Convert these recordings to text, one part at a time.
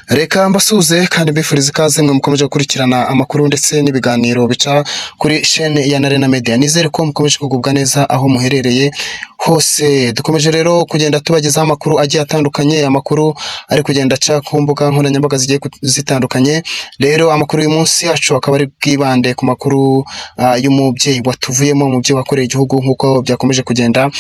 Reka mbasuhuze kandi mbifuriza ikaze mwe mukomeje gukurikirana amakuru ndetse n'ibiganiro bica kuri chaîne ya Narena Media. Nizere ko mukomeje kugubwa neza aho muherereye hose. Dukomeje rero kugenda tubagezaho amakuru agiye atandukanye, amakuru ari kugenda aca ku mbuga nkoranyambaga zigiye zitandukanye. Rero amakuru y'uyu munsi yacu akaba ari bwibande ku makuru y'umubyeyi watuvuyemo, umubyeyi wakoreye igihugu nk'uko byakomeje kugenda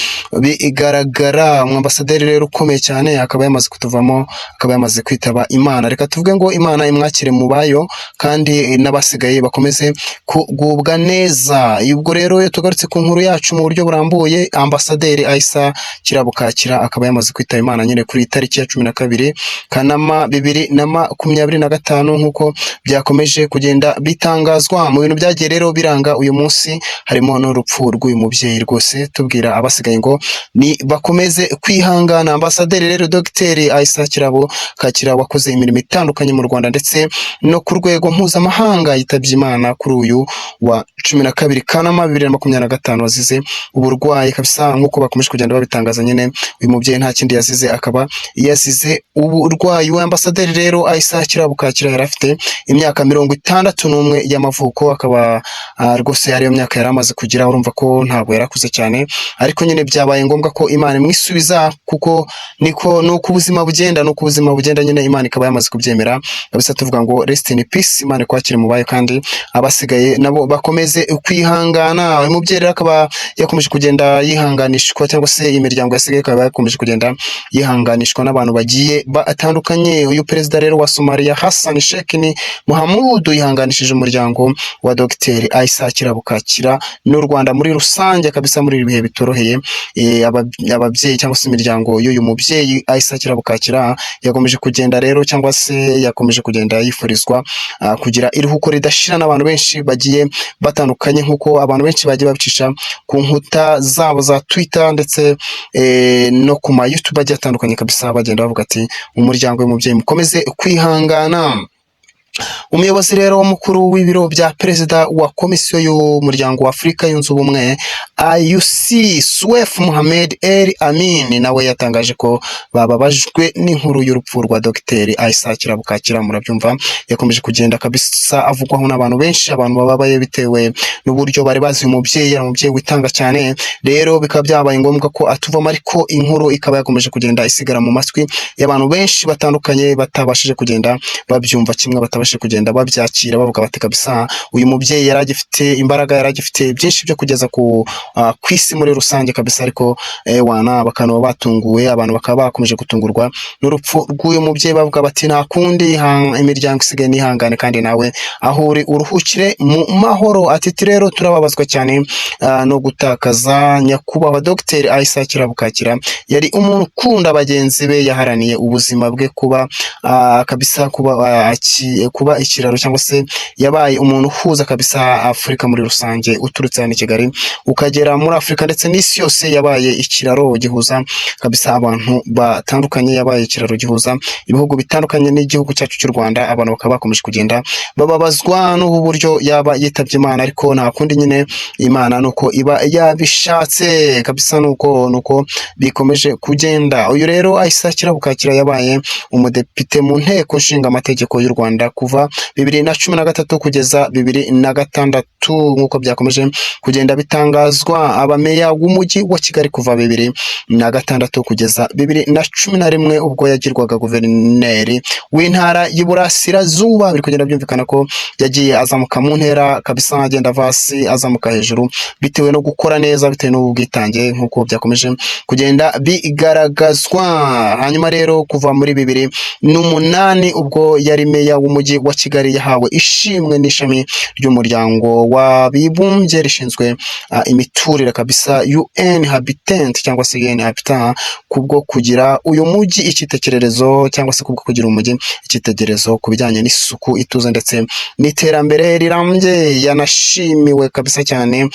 bigaragara. Umwambasaderi rero ukomeye cyane akaba yamaze kutuvamo, akaba yamaze kwitaba Imana. Reka tuvuge ngo Imana imwakire mu bayo kandi n'abasigaye bakomeze kugubwa neza. Ubwo rero iyo tugarutse ku nkuru yacu mu buryo burambuye, Ambasaderi Aisa Kirabo Kakira akaba yamaze kwitaba Imana nyine kuri tariki ya 12 Kanama 2025, nk'uko byakomeje kugenda bitangazwa. Mu bintu byagiye rero biranga uyu munsi harimo n'urupfu rw'uyu mubyeyi. Rwose tubwira abasigaye ngo ni bakomeze kwihangana. Ambasaderi rero Dogiteri Aisa Kirabo Kakira wakoze imirimo itandukanye mu Rwanda ndetse no ku rwego mpuzamahanga, yitabye Imana kuri uyu wa 12 Kanama 2025, azize uburwayi kabisa, nk'uko bakomeje kugenda babitangaza nyine. Uyu mubyeyi nta kindi yazize, akaba yazize uburwayi. We ambasaderi rero Aisa Kirabo Kakira yari afite imyaka 61 y'amavuko, akaba rwose ariyo myaka yari amaze kugira. Urumva ko ntabwo yarakuze cyane, ariko nyine byabaye ngombwa ko Imana imwisubiza, kuko niko nuko ubuzima bugenda, nuko ubuzima bugenda nyine. Imana ikaba yamaze kubyemera kabisa. Tuvuga ngo rest in peace, Imana ikwakire mu bayo kandi abasigaye nabo bakomeze kwihangana. Uyu mubyeyi rero akaba yakomeje kugenda yihanganishwa, cyangwa se imiryango yasigaye ikaba yakomeje kugenda yihanganishwa n'abantu bagiye batandukanye. Uyu perezida rero wa Somalia, Hassan Sheikh Mohamud, yihanganishije umuryango wa Dr Aisa Kirabo Kakira n'u Rwanda muri rusange kabisa muri ibi bihe bitoroheye. Ababyeyi cyangwa se imiryango y'uyu mubyeyi Aisa Kirabo Kakira yakomeje kugenda rero, cyangwa se yakomeje kugenda yifurizwa kugira iruhuko ridashira n'abantu benshi bagiye batandukanye, nk'uko abantu benshi bagiye babicisha ku nkuta zabo za Twitter ndetse no ku ma YouTube agiye atandukanye kabisa, bagenda bavuga ati: "Umuryango w'umubyeyi mukomeze kwihangana." Umuyobozi rero mukuru w'ibiro bya perezida wa Komisiyo y'Umuryango wa Afurika Yunze Ubumwe, AUC, Souef Mohamed El Amin, nawe yatangaje ko bababajwe n'inkuru y'urupfu rwa Dr Aissa Kirabo Kakira. Murabyumva, yakomeje kugenda kabisa avugwaho n'abantu benshi, abantu bababaye bitewe n'uburyo bari bazi uyu mubyeyi, ari umubyeyi witanga cyane. Rero bikaba byabaye ngombwa ko atuvamo, ariko inkuru ikaba yakomeje kugenda isigara mu matwi y'abantu benshi batandukanye batabashije kugenda babyumva kimwe, batabashije kugenda babyakira, bavuga bati: "Kabisa uyu mubyeyi yari agifite imbaraga, yari agifite byinshi byo kugeza ku isi muri rusange kabisa." Ariko wana bakaba batunguwe, abantu bakaba bakomeje gutungurwa n'urupfu rw'uyu mubyeyi, bavuga bati: "Nta kundi, imiryango isigaye nihangane, kandi nawe aho uri uruhukire mu mahoro." Ati rero turababazwa cyane no gutakaza nyakubahwa Dr Aissa Kirabo Kakira. Yari umuntu ukunda bagenzi be, yaharaniye ubuzima bwe kuba kabisa kuba ikiraro, cyangwa se yabaye umuntu uhuza kabisa Afurika muri rusange. Uturutse hano i Kigali ukagera muri Afurika ndetse n'isi yose, yabaye ikiraro gihuza kabisa abantu batandukanye, yabaye ikiraro gihuza ibihugu bitandukanye n'igihugu cyacu cy'u Rwanda. Abantu bakaba bakomeje kugenda bababazwa n'ubu buryo yaba yitabye Imana, ariko nta kundi nyine, Imana nuko iba yabishatse kabisa, nuko bikomeje kugenda. Uyu rero Aissa Kirabo Kakira yabaye umudepite mu Nteko Nshinga Amategeko y'u Rwanda kuva 2013 kugeza 2006, nk'uko byakomeje kugenda bitangazwa. Aba meya w'umujyi wa Kigali kuva 2006 kugeza 2011, ubwo yagirwaga guverineri w'Intara y'Iburasirazuba. Biri kugenda byumvikana ko yagiye azamuka mu ntera kabisa, agenda ava hasi azamuka hejuru bitewe no gukora neza, bitewe n'ubwitange, nk'uko byakomeje kugenda bigaragazwa. Hanyuma rero kuva muri 2008, ubwo yari meya w'umujyi wa Kigali, yahawe ishimwe n'ishami ry'Umuryango w'Abibumbye rishinzwe imiturire kabisa, UN Habitat cyangwa se UN Habitat, kubwo kugira uyu mujyi icyitegererezo, cyangwa se kubwo kugira umujyi icyitegererezo ku bijyanye n'isuku, ituze ndetse n'iterambere rirambye. Yanashimiwe kabisa cyane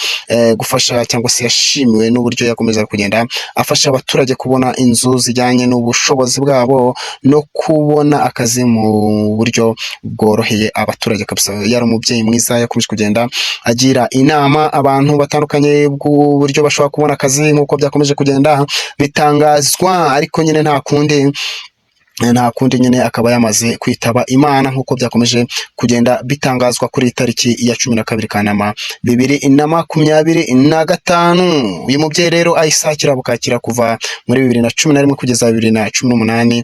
gufasha, cyangwa se yashimiwe n'uburyo yakomeza kugenda afasha abaturage kubona inzu zijyanye n'ubushobozi bwabo no kubona akazi mu buryo bworoheye abaturage kabisa. Yari umubyeyi mwiza, yakomeje kugenda agira inama abantu batandukanye bw'uburyo bashobora kubona akazi, nk'uko byakomeje kugenda bitangazwa. Ariko nyine nta kundi. Nta kundi nyine, akaba yamaze kwitaba Imana nk'uko byakomeje kugenda bitangazwa kuri iyi tariki ya 12 Kanama 2025. Uyu mubyeyi rero Aisa Kirabo Kakira, kuva muri 2011 kugeza 2018,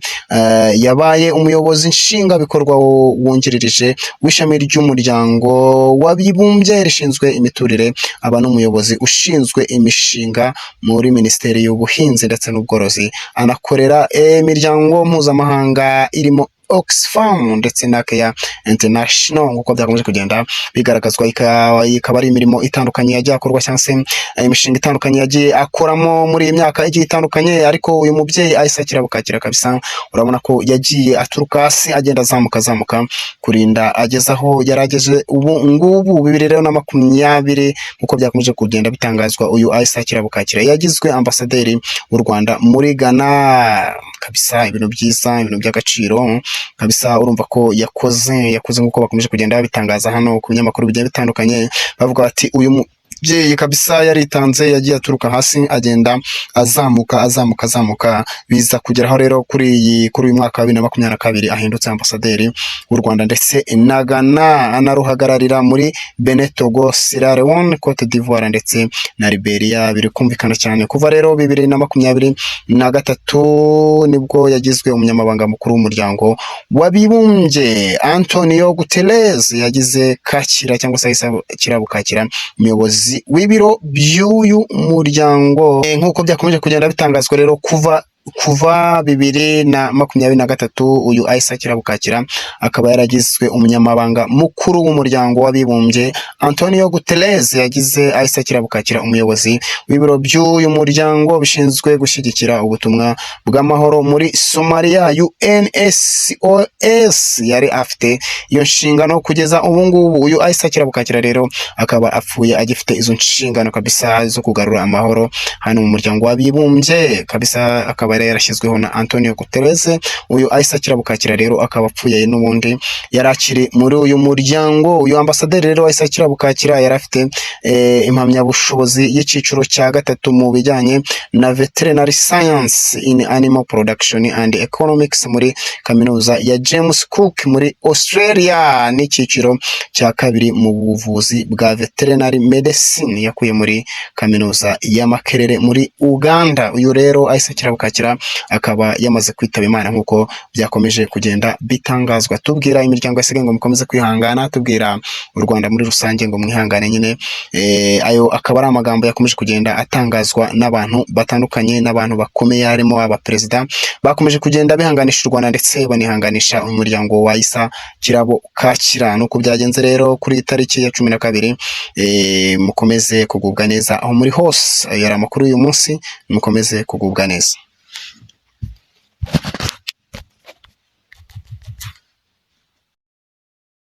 yabaye umuyobozi nshingwabikorwa wungirije w'ishami ry'Umuryango w'Abibumbye rishinzwe imiturire, aba n'umuyobozi ushinzwe imishinga muri Minisiteri y'Ubuhinzi ndetse n'Ubworozi, anakorera imiryango mpuzamahanga irimo Oxfam ndetse na Care International, nk'uko byakomeje kugenda bigaragazwa. Ikaba ari imirimo itandukanye yagiye akorwa cyangwa se imishinga itandukanye yagiye akoramo muri iyi myaka igiye itandukanye. Ariko uyu mubyeyi Aisa Kirabo Kakira kabisa, urabona ko yagiye aturuka hasi, agenda azamuka, azamuka, kurinda ageze aho yari ageze ubu ngubu. Bibiri rero na makumyabiri, nk'uko byakomeje kugenda bitangazwa, uyu Aisa Kirabo Kakira yagizwe ambasaderi w'u Rwanda muri Ghana. Kabisa ibintu byiza, ibintu by'agaciro kabisa. Urumva ko yakoze nk'uko bakomeje kugenda babitangaza hano ku binyamakuru bigiye bitandukanye, bavuga bati uyu mubyeyi kabisa yaritanze, yagiye aturuka hasi, agenda azamuka, azamuka, azamuka, biza kugeraho rero kuri uyu mwaka wa 2022 ahindutse ambasaderi w'u Rwanda ndetse na Ghana, anaruhagararira muri Benin, Togo, Sierra Leone, Cote d'Ivoire ndetse na Liberia. Biri kumvikana cyane. Kuva rero 2023 nibwo yagizwe umunyamabanga mukuru w'Umuryango w'Abibumbye. Antonio Guterres yagize Kakira cyangwa se Aisa Kirabo Kakira umuyobozi w'ibiro by'uyu muryango. Nk'uko byakomeje kugenda bitangazwa rero, kuva 2023 uyu Aisa Kirabo Kakira akaba yaragizwe umunyamabanga mukuru w'Umuryango w'Abibumbye. Antonio Guterres yagize Aisa Kirabo Kakira umuyobozi w'ibiro by'uyu muryango bishinzwe gushyigikira ubutumwa bw'amahoro muri Somalia, UNSOS. Yari afite iyo nshingano kugeza ubu ngubu. Uyu Aisa Kirabo Kakira rero akaba apfuye agifite izo nshingano kabisa zo kugarura amahoro hano mu Muryango w'Abibumbye kabisa, akaba yari yarashyizweho na Antonio Guterres. Uyu Aisa Kirabo Kakira rero akaba apfuye n'ubundi yari akiri muri uyu muryango. Uyu ambasaderi rero Aisa Kirabo Kakira yari afite impamyabushobozi y'icyiciro cya gatatu mu bijyanye na veterinary science in animal production and economics muri Kaminuza ya James Cook muri Australia, n'icyiciro cya kabiri mu buvuzi bwa veterinary medicine yakuye muri Kaminuza ya Makerere muri Uganda. Uyu rero Aisa Kirabo Kakira akaba yamaze kwitaba Imana nk'uko byakomeje kugenda bitangazwa. Tubwira imiryango yasigaye ngo mukomeze kwihangana, tubwira u Rwanda muri rusange ngo mwihangane nyine. Ayo akaba ari amagambo yakomeje kugenda atangazwa n'abantu batandukanye, n'abantu bakomeye, harimo abaperezida bakomeje kugenda bihanganisha u Rwanda ndetse banihanganisha umuryango wa Aisa Kirabo Kakira. Nuko byagenze rero kuri iyi tariki ya 12. Mukomeze kugubwa neza aho muri hose. Ayo yari amakuru y'uyu munsi, mukomeze kugubwa neza.